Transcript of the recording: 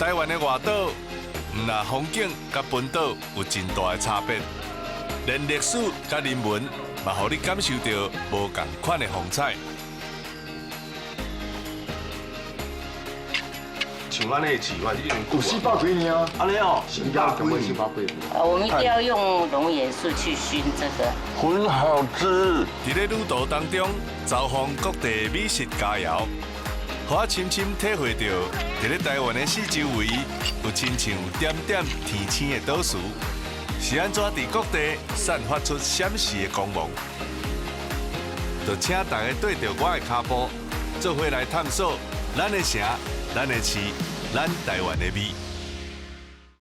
台灣的外島，毋但風景佮本島有真大的差別，連歷史佮人文嘛，予你感受著無仝款的風采。像按呢飼法已經有四百幾年啊，按呢哦，四百幾年，400幾年。我們一定要用龍眼樹去燻這個。很好吃。佇咧旅途當中，造訪各地美食佳餚，予我深深體會著，佇咧台灣的四周圍，有親像點點天星的島嶼，是按怎佇各地散發出閃爍的光芒。就請大家綴著我的跤步，做伙來探索咱的城、咱的市、咱台灣的味。